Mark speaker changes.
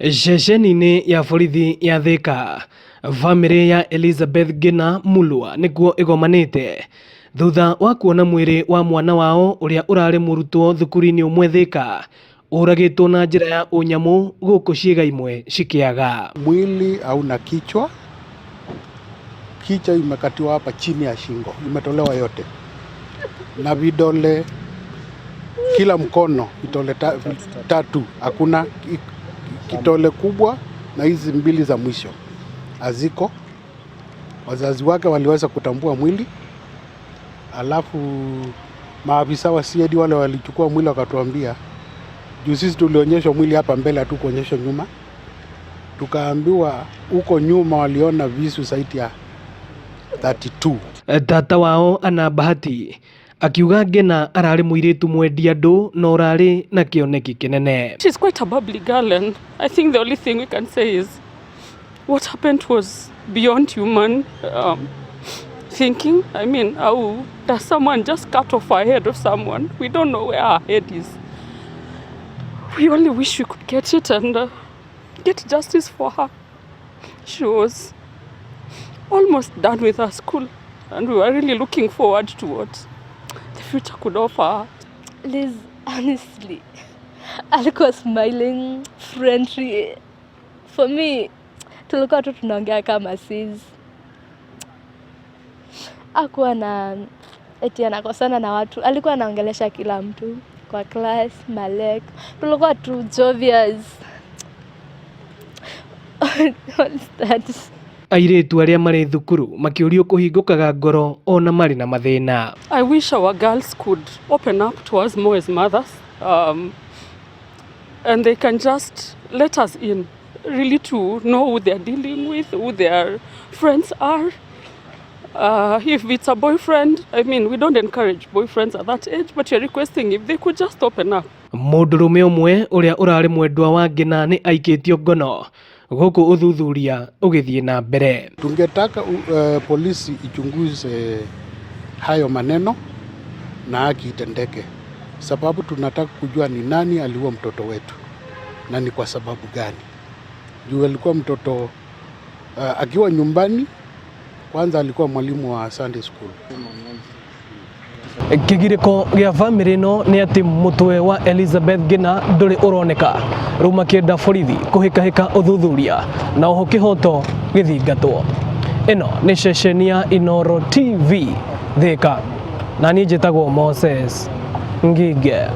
Speaker 1: Ceceni-inĩ ya borithi ya Thika, bamĩrĩ ya Elizabeth Ngina Mulwa nĩkuo ĩgomanĩte thutha wa kuona mwĩrĩ wa mwana wao ũrĩa ũrarĩ mũrutwo thukuru-inĩ ũmwe Thika ũragĩtwo na njĩra ya ũnyamũ gũkũ ciĩga imwe cikĩaga.
Speaker 2: Mwili hauna kichwa, kichwa imekatiwa hapa chini ya shingo, imetolewa yote na vidole, kila mkono vidole tatu, hakuna kidole kubwa na hizi mbili za mwisho haziko. Wazazi wake waliweza kutambua mwili, alafu maafisa wa CID wale walichukua mwili wakatuambia, juu sisi tulionyeshwa mwili hapa mbele, hatukuonyeshwa nyuma. Tukaambiwa huko nyuma waliona visu zaidi ya 32.
Speaker 1: Tata wao ana Bahati akiuga Ngina ararĩ mũirĩtu mwendi andũ na ũrarĩ na kĩoneki kĩnene.
Speaker 3: She's quite a bubbly girl, and I think the only thing we can say is what happened was beyond human thinking. I mean, how does someone just cut off a head of someone? We don't know where her head is. We only wish we could get it and get justice for her. She was almost done with her school, and we were really looking forward to what the future could offer her.
Speaker 4: Liz, honestly, alikuwa smiling, friendly. For me, tulikuwa tu tunaongea kama sis. Hakuwa na eti anakosana na watu, alikuwa anaongelesha kila mtu kwa class, Malek. Tulikuwa tu jovial. All that.
Speaker 1: Airĩtu arĩa marĩ thukuru makĩũrio kũhingũkaga ngoro ona marĩ na mathĩna.
Speaker 3: I wish our girls could open up to us more as mothers, and they can just let us in, really to know who they're dealing with, who their friends are. If it's a boyfriend, I mean, we don't encourage boyfriends at that age, but you're requesting if they could just open up.
Speaker 1: Mũndũrũme ũmwe ũrĩa ũrarĩ mwendwa wa Ngina nĩ aikĩtio ngono gũkũ ũthuthuria ũgĩthiĩ na mbere.
Speaker 2: Tungetaka polisi ichunguze hayo maneno na haki itendeke, sababu tunataka kujua ni nani aliua mtoto wetu na ni kwa sababu gani. Juu alikuwa mtoto akiwa nyumbani, kwanza alikuwa mwalimu wa Sunday school.
Speaker 1: Kĩgirĩko gĩa bamĩrĩ ĩno nĩ atĩ mũtwe wa Elizabeth Ngina ndũrĩ ũroneka rĩu makĩenda borithi kũhĩkahĩka ũthuthuria na oho kĩhoto gĩthingatwo. Ĩno nĩ ceceni ya Inoro TV Thika na niĩ njĩtagwo Moses Ngige.